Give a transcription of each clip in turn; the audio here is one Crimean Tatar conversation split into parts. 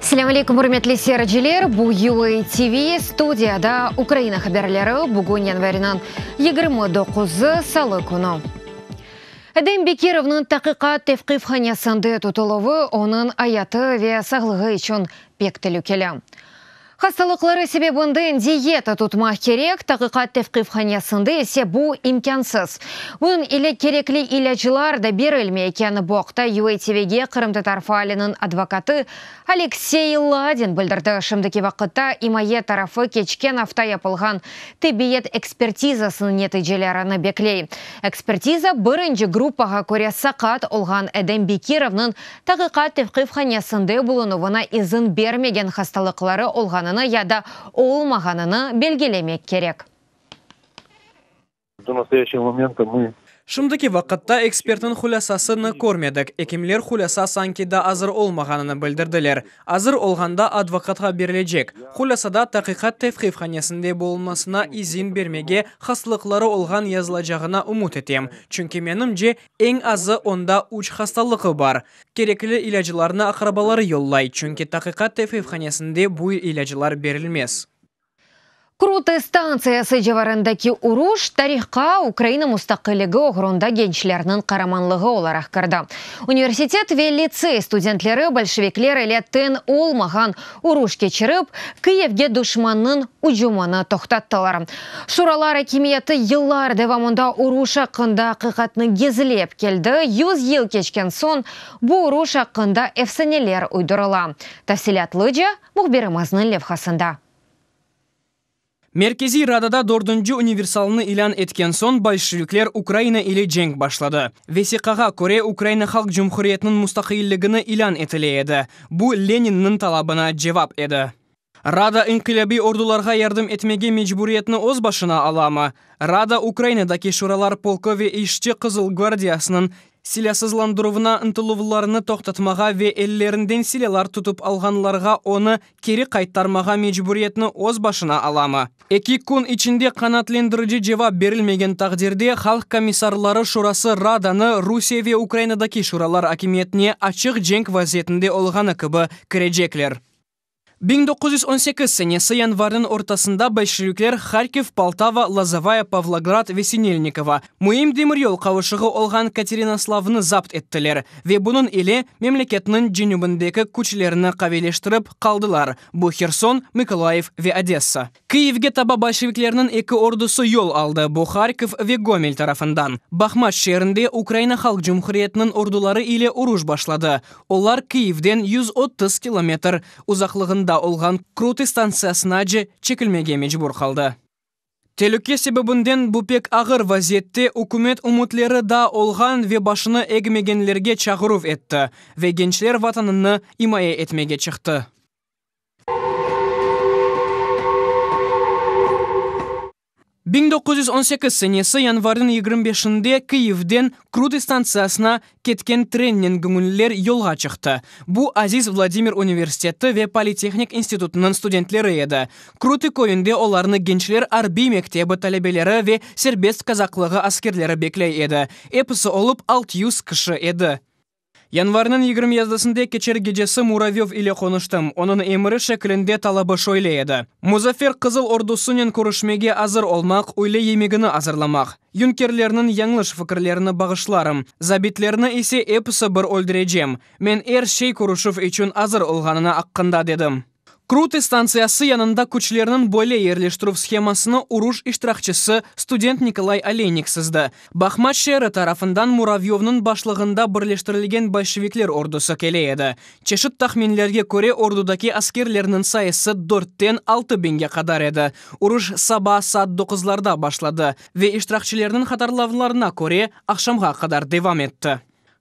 Selâm aleyküm, ürmetli seyirciler! Bu UA TV, studiyada Ukraina haberleri, bugün yanvarniñ 29-ı, salı künü. Edem Bekirovnıñ taqiqat tevqifhanesinde tutuluvı onıñ ayatı ve sağlığı içün pek telükeli. Hastalıqları sebebinden diyeta tutmaq kerek, taqiqat tevqifhanesinde ise bu imkânsız. Bunıñ ile kerekli ilâclar da berilmey eken. Bu aqta UATVge qırımtatar faaliniñ advokatı Aleksey Ladin bildirdi. Şimdiki vaqıtta imaye tarafı keçken afta yapılğan tibbiyet ekspertizasınıñ neticelerini bekley. Ekspertiza birinci gruppağa köre saqat olğan Edem Bekirovnıñ taqiqat tevqifhanesinde bulunuvına izin bermegen hastalıqları olğanını ya da olmağanını belgilemek kerek. Do nastoyaşçego momenta mı. Şimdiki vaqıtta ekspertniñ hulâsasını körmedik. Ekimler hulâsa sanki daa azır olmağanını bildirdiler. Azır olğanda advokatqa berilecek. Hulâsada taqiqat tevqifhanesinde bulunmasına izin bermege hastalıqları olğan yazılacağına ümüt etem. Çünki, menimce, eñ azı onda üç hastalığı bar. Kerekli ilâclarnı aqrabaları yollay, çünki taqiqat tevqifhanesinde bu ilâclar berilmez. Krutı stantsiyası civarındaki uruş tarihqa Ukraina mustaqilligi oğrunda gençlerniñ qaramanlığı olaraq kirdi. Universitet ve litsey studentleri bolşevikler ile teñ olmağan uruş keçirip, Kiyevge duşmannıñ ücümini toqtattılar. Şuralar akimiyeti yıllar devamında uruş aqqında aqiqatnı gizlep keldi, 100 yıl keçken soñ bu uruş aqqında efsaneler uydurıla. Tafsilâtlıca mühbirimizniñ levhasında. Merkeziy Radada dördünci universalnı ilân etken soñ bolşevikler Ukraina ile cenk başladı. Vesiqağa köre, Ukraina Halq Cumhuriyetiniñ mustaqilligini ilân etile edi. Bu Leninniñ talabına cevap edi. Rada inqilâbiy ordularğa yardım etmege mecburiyetni öz başına alamı? Rada Ukrainadaki Şuralar polku ve İşçi Qızıl Gvardiyasınıñ silâsızlandıruvına ıntıluvlarını toqtatmağa ve ellerinden silâlar tutıp alğanlarğa onı keri qaytarmağa mecburiyetni öz başına alamı? Eki kün içinde qanaatlendirici cevap berilmegen taqdirde Halq Komissarları Şurası Radanı Rusiye ve Ukrainadaki şuralar akimiyetine açıq cenk vaziyetinde olğanı kibi kirecekler. 1918 senesi yanvarniñ ortasında bolşevikler Harkiv, Poltava, Lozovaya, Pavlograd ve Sinelnikovo, müim demiryol qavuşığı olğan Katerinoslâvnı zapt ettiler ve bunıñ ile memleketniñ cenübindeki küçlerini qaviyleştirip qaldılar, bu Herson, Mıkolayiv ve Odessa. Kıyivge taba bolşeviklerniñ eki ordusı yol aldı, bu Harkov ve Gomel tarafından. Bahmaç şeerinde Ukraina Halq Cumhuriyetiniñ orduları ile uruş başladı. Olar Kıyivden 130 kilometr uzaqlığında olğan Krutı stantsiyasınace çekilmege mecbur qaldı. Telüke sebebinden bu pek ağır vaziyette ükümet ümütleri daa olğan ve başını egmegenlerge çağıruv etti ve gençler Vatanını imaye etmege çıqtı. 1918 senesi yanvarniñ 25-inde Kıyivden Krutı stantsiyasına ketken trennen göñülliler yolğa çıqtı. Bu Aziz Vladimir universiteti ve Politehnik institutınıñ studentleri edi. Krutı köyünde olarnı gençler arbiy mektebi talebeleri ve serbest kazaklığı askerleri bekley edi. Episi olıp 600 kişi edi. Yanvarniñ 27-sinde keçer gecesi Muravyov ile qonuştım. Onıñ emri şeklinde talabı şöyle edi, Muzaffer Qızıl Ordusınen körüşmege azır olmaq, üyle yemegini azırlamaq. Yunkerlerniñ yañlış fikirlerini bağışlarım, zabitlerni ise episi bir öldürecem. Men er şey körüşüv içün azır olğanını aqqında dedim. Krutı stantsiyası yanında küçlerniñ böyle yerleştirüv shemasını uruş iştirakçisi, student Nikolay Oleynik sızdı. Bahmaç şeeri tarafından Muravyovnıñ başlığında birleştirilgen bolşevikler ordusı kele edi. Çeşit tahminlerge köre, ordudaki askerlerniñ sayısı dörtten altı biñge qadar edi. Uruş saba saat doquzlarda başladı ve iştirakçilerniñ hatırlavlarına köre, aqşamğa qadar devam etti.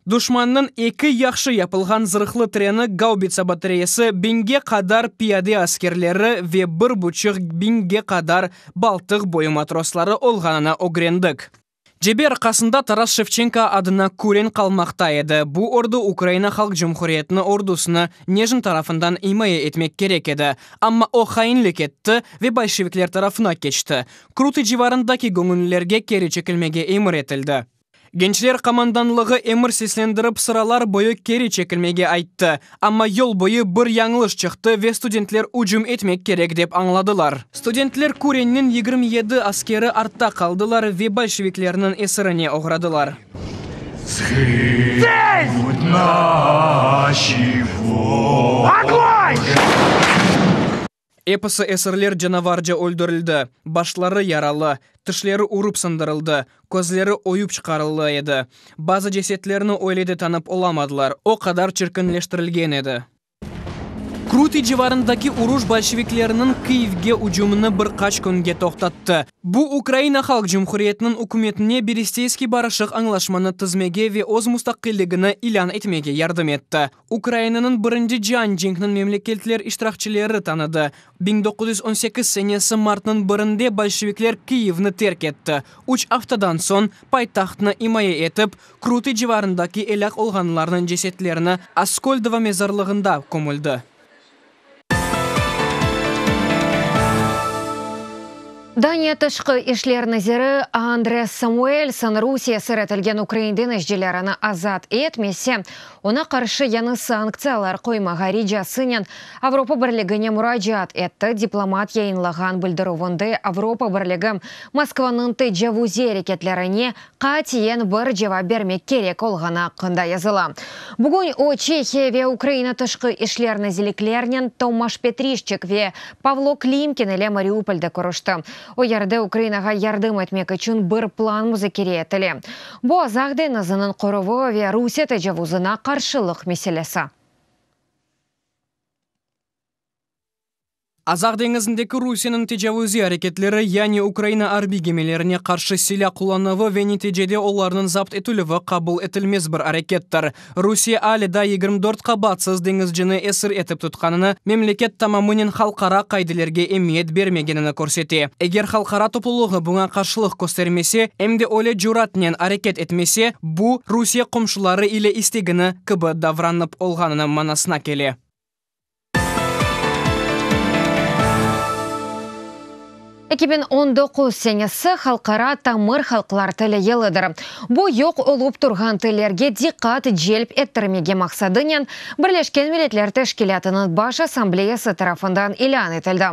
Duşmannıñ eki yahşı yapılğan zırhlı treni, gaubitsa batareyası, biñge qadar piyade askerleri ve bir buçuq biñge qadar Baltıq boyu matrosları olğanını ögrendik. Cebe arqasında Taras Şevçenko adına küren qalmaqta edi. Bu ordu Ukraina Halq Cumhuriyetini ordusını Nejin tarafından imaye etmek kerek edi. Amma o hainlik etti ve bolşevikler tarafına keçti. Krutı civarındaki göñüllilerge keri çekilmege emir etildi. Gençler komandanlığı emir seslendirip sıralar boyu keri çekilmege ayttı. Amma yol boyu bir yañlış çıqtı ve studentler ücüm etmek kerek dep añladılar. Studentler Kürenniñ 27 askeri artta qaldılar ve bolşeviklerniñ esirine oğradılar. Episi esirler canavarca öldürildi, başları yaralı, tişleri urıp sındırıldı, közleri oyup çıqarıldı edi. Bazı cesetlerni öyle de tanıp olamadılar, o qadar çirkinleştirilgen edi. Krutıy civarındaki uruş bolşeviklerniñ Kıyivge ücümini bir qaç künge toqtattı. Bu, Ukraina Halq Cumhuriyetiniñ ükümetine Beresteyskiy barışıq añlaşmanı tizmege ve öz mustaqilligini ilân etmege yardım etti. Ukrainanıñ birinci cian cenkniñ memleketler iştirakçileri tanıdı. 1918 senesi martnıñ birinde bolşevikler Kıyivni terk etti. Üç aftadan soñ paytahtnı imaye etip, Krutıy civarındaki elâk olğanlarnıñ cesetlerini Askoldovo mezarlığında kömüldi. Daniya Tışqı işler naziri Andres Samuelson Rusiye esir etilgen ukrain deñizcilerini azat etmese, oña qarşı yañı sanktsiyalar qoymağa ricasınen Avropa Birligine muracaat etti, diplomat yayınlağan bildirüvinde Avropa Birligi Moskvanıñ tecavuziy areketlerine qatiyen bir cevap bermek kerek olğanı aqqında yazıla. Bugün o, Çehiya ve Ukraina Tışqı işler nazirliklerinen Tomaş Petrişçik ve Pavlo Klimkin ile Mariupolde körüşti. O yerde Ukrainağa yardım etmek içün bir plan muzakere etile. Bu Azaq deñiziniñ qoruvı ve Rusiye tecavuzına qarşılıq meselesi. Azaq deñizindeki Rusiyeniñ tecavuziy areketleri, yani Ukraina arbiy gemilerine qarşı silâ qullanuvı ve neticede olarnıñ zapt etilüvi qabul etilmez bir arekettir. Rusiye ale daa 24 qabaatsız deñizcini esir etip tutqanını, memleket tamamınen halqara qaidelerge emiyet bermegenini körsete. Eger halqara toplulığı buña qarşılıq köstermese, em de öyle cüratnen areket etmese, bu, Rusiye qomşuları ile istegini kibi davranıp olğanını manasına kele. 2019 senesi Halqara tamır halqlar tili yılıdır. Bu yoq olıp turğan tillerge diqqat celp ettirmege maqsadınen Birleşken Milletler Teşkilâtınıñ Baş Assambleyası tarafından ilân etildi.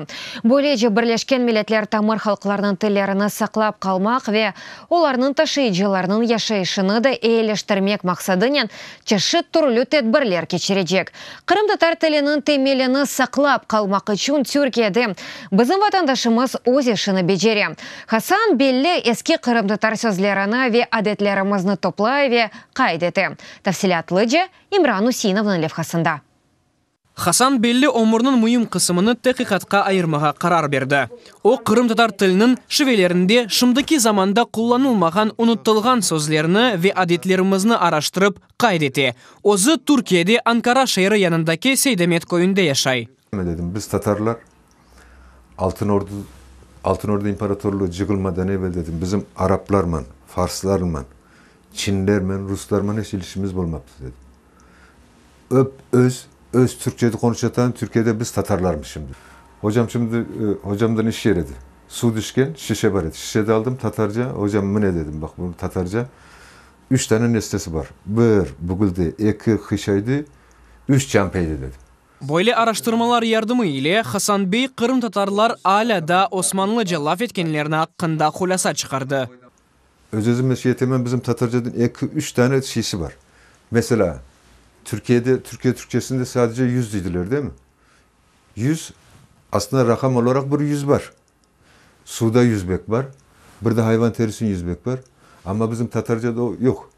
Böylece Birleşken Milletler tamır halqlarnıñ tillerini saqlap qalmaq ve olarnıñ taşıyıcılarınıñ yaşayışını da eyileştirmek maqsadınen çeşit türlü tedbirler keçirecek. Qırımtatar tiliniñ temelini saqlap qalmaq içün Türkiyede bizim vatandaşımız öz işini becere. Hasan belli eski qırımtatar sözlerini ve adetlerimizni toplay ve qayd ete. Tafsilâtlıca İmran Useinovnıñ levhasında. Hasan belli ömürniñ müim qısımını teqiqatqa ayırmağa qarar berdi. O, qırımtatar tiliniñ şivelerinde şimdiki zamanda qullanılmağan unutılğan sözlerni ve adetlerimizni araştırıp qayd ete. Özü Türkiyede Ankara şeeri yanındaki Seydamet köyünde yaşay. Dedim, biz tatarlar Altın Ordu, Altın Ordu imparatorlığı cığılmadan evel dedim, bizim araplarman, farslarman, çinlermen, ruslarman hiç ilişimiz bolmaptı dedim. Öp öz, öz Türkçede konuşatan Türkiye'de biz tatarlarmız şimdi. Hocam şimdi, e, hocamdan iş yeredi. Su düşken şişe bar edi. Şişede aldım tatarca. Hocam mine dedim bak bunu tatarca. Üç tane nesnesi bar. Bir, bugüldi, eki, qıyşaydı, üç, çampeydi dedim. Böyle araştırmalar yardımı ile Hasan bey qırımtatarlar alâ daa osmanlıca laf etkenlerini aqqında hulâsa çıqardı. Öz-özüme şey etemen, bizim tatarcadan eki, üç tane şeysi bar. Mesela, Türkiye'de, Türkiye Türkçesinde sadece 100 dediler, değil mi? 100, aslında rakam olarak bir 100 var. Suda yüzmek var, bir de hayvan terisin yüzmek var. Ama bizim Tatarcada o yok.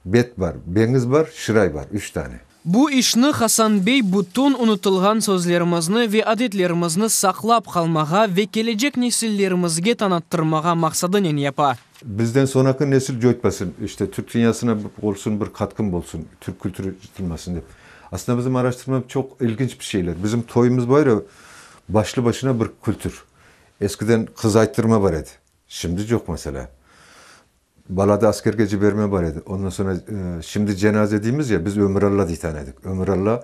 Bet var, beñiz var, şıray var, üç tane. Bu işni Hasan bey bütün unutılğan sözlerimizni ve adetlerimizni saqlap qalmağa ve kelecek nesillerimizge tanıttırmağa maqsadınen yapa. Bizden sonraki nesil coytmasın, işte Türk dünyasına olsun bir katkım olsun, Türk kültürü yıkılmasın dep. Aslında bizim araştırma çok ilginç bir şeyler. Bizim toyumuz var ya, başlı başına bir kültür. Eskiden qız ayttırma var edi. Şimdi yoq mesela. Balada askerge ciberme var edi. Ondan sonra e, şimdi cenaze deymiz ya, biz Ömüralla deytan edik. Ömüralla.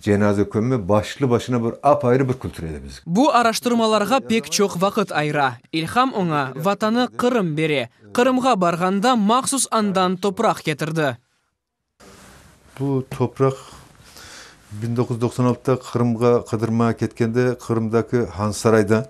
Cenaze kömme başlı başına bir apayrı bir kültür edi bizge. Bu araştırmalarğa pek çoq vaqıt ayıra. İlham oña Vatanı Qırım bere. Qırımğa barğanda mahsus andan topraq ketirdi. Bu topraq 1996da Qırımğa qıdırmağa ketkende Qırımdaki Hansaraydan,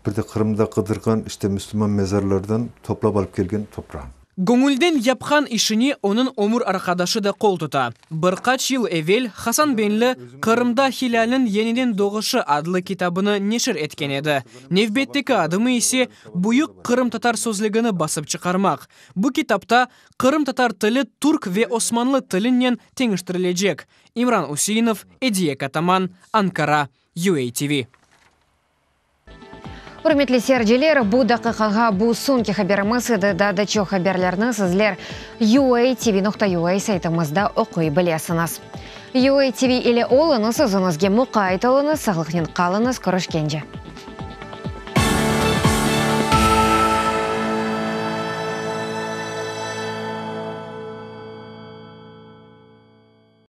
bir de Qırımda qıdırğan işte müslüman mezarlardan toplap alıp kelgen toprağım. Göñülden yapqan işine onıñ ömür arqadaşı da qol tuta. Bir qaç yıl evel Hasan Benli Qırımda Hilâlniñ yeniden doğuşı adlı kitabını neşir etken edi. Nevbetteki adımı ise, büyük qırımtatar sözlügini basıp çıqarmaq. Bu kitapta qırımtatar tili türk ve osmanlı tilinen teñeştirilecek. İmran Üseinov, Ediye Kataman, Ankara, UATV. Ürmetli seyirciler, bu daqiqağa bu soñki haberimiz edi. Daa da çoq haberlerni sizler uatv.ua saytımızda oquy bilesiñiz. UATV ile oluñız, özüñizge muqayt oluñız, sağlıqnen qalıñız, körüşkence.